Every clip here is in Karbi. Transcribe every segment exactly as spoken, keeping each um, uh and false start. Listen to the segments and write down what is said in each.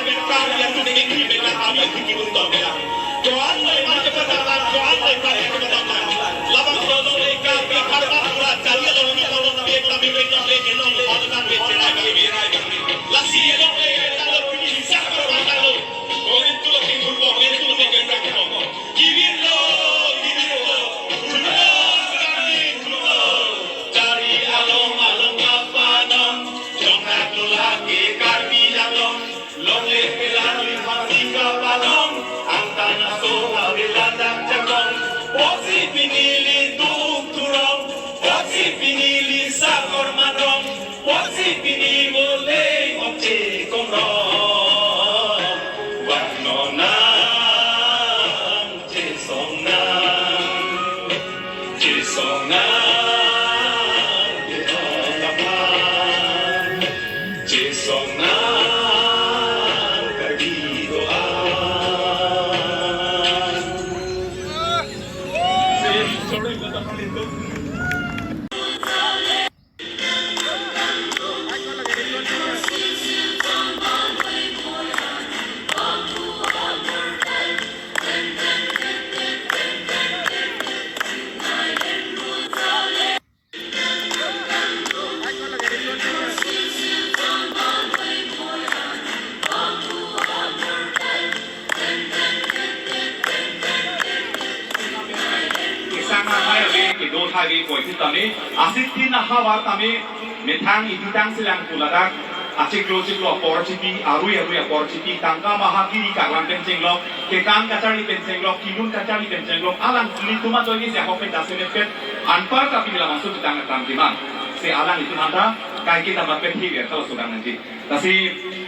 Bengkar ya tu nengki bengkar kami yang tinggi untuk bela. Johan lai mar cepat datang, Johan lai mar cepat datang. Labang solo eka bengkar mar pura cari along ni along bek kami bengkar le elong le along bek cerai kami berai kami. Lasi elong le elong le pini bisa permata lo. Korintu lagi berbohong itu lebih kencang. Gibirlo, gibirlo, gibirlo, gibirlo. Cari along along kapanong, jongkak lulaki Karbi Anglong. Longle pelar li hasi kapalong, angtan aso abiladak jakong. Posi pinili tuk turong, posi pinili sakor manong, posi pini boleh oke kongrong. Wah nonang. Chesong nang, chesong nang, chesong nang, chesong nang, kagi doan. Isang amai ave kedo thai ave koi sitame, asik tin ahavar tame, methang idutang silang puladak, achiklo chiklo apor chipi, arui arui apor chipi, tangka maha kiri karlan pen chenglok, kekan kacharli pen chenglok, kilun kacharli pen chenglok, alanglitum ajoine si ahok pen dasemet pen, anpar kapi labangso jutang atam timang. Si alanglitum anta, kaike damat pen hi ver kala sodang nangji. Lasi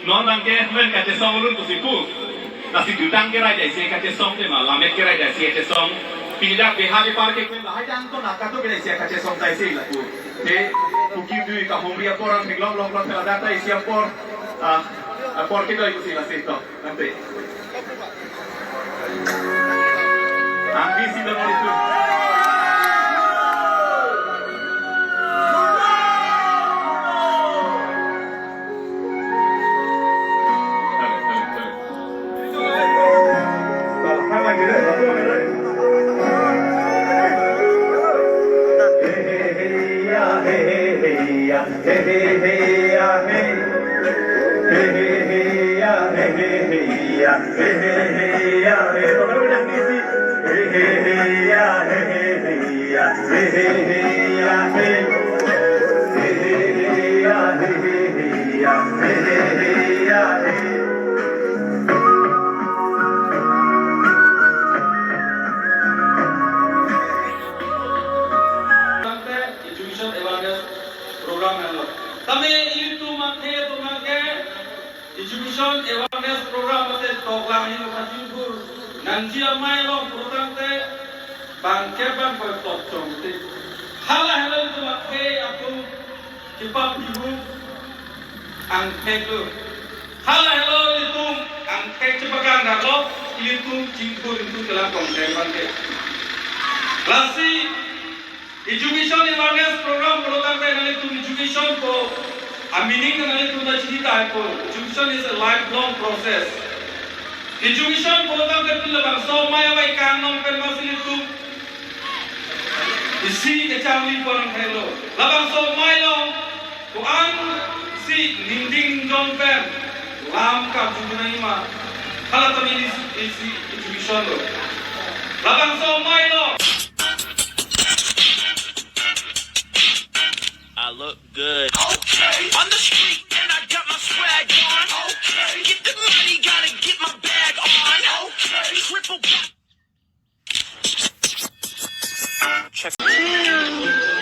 non abangke men kachesong ulun pusi pu. Lasi jutang kerai dai si kachesong tema, lamet kerai dai si kachesong. Pini dak beha bepar ke kwen lahai dang to naka to kerai si kachesong tai si lapu. Te Kuki Dui kahumri apor an theklong long long thela dak tai si apor. Ah, apor kedoi pusi lasi to. Nangte. Anggi si dong itu. Tangte education awareness program nanglo. Tame ilitum athe atum abangke education awareness program ate toklang hingno kachingthur nangji amei along pulotangte bangkep bang koi tok chongte. Hala helo ilitum athe atum kipap bihu angthek lo. Hala helo ilitum angthek chepakang daklo, ilitum chingthur ilitum kelang kongthek abangke. Lasi education awareness program pulotangte nanglitum education pu a-meaning nanglitum ta chini tahai pu. Education is a lifelong process. Education pulotangte pini labangso amei avai kangnom pen masi ilitum isi kecharli pon ang thelo. Labangso amei along ko-an si ningding ningjong pen lam karju nangji ma. Hala tame isi, isi education lo. Labangso amei along. I look good. Okay. On the street and I got my swag on. Okay. Get the money, gotta get my bag on. Okay. Triple. Check.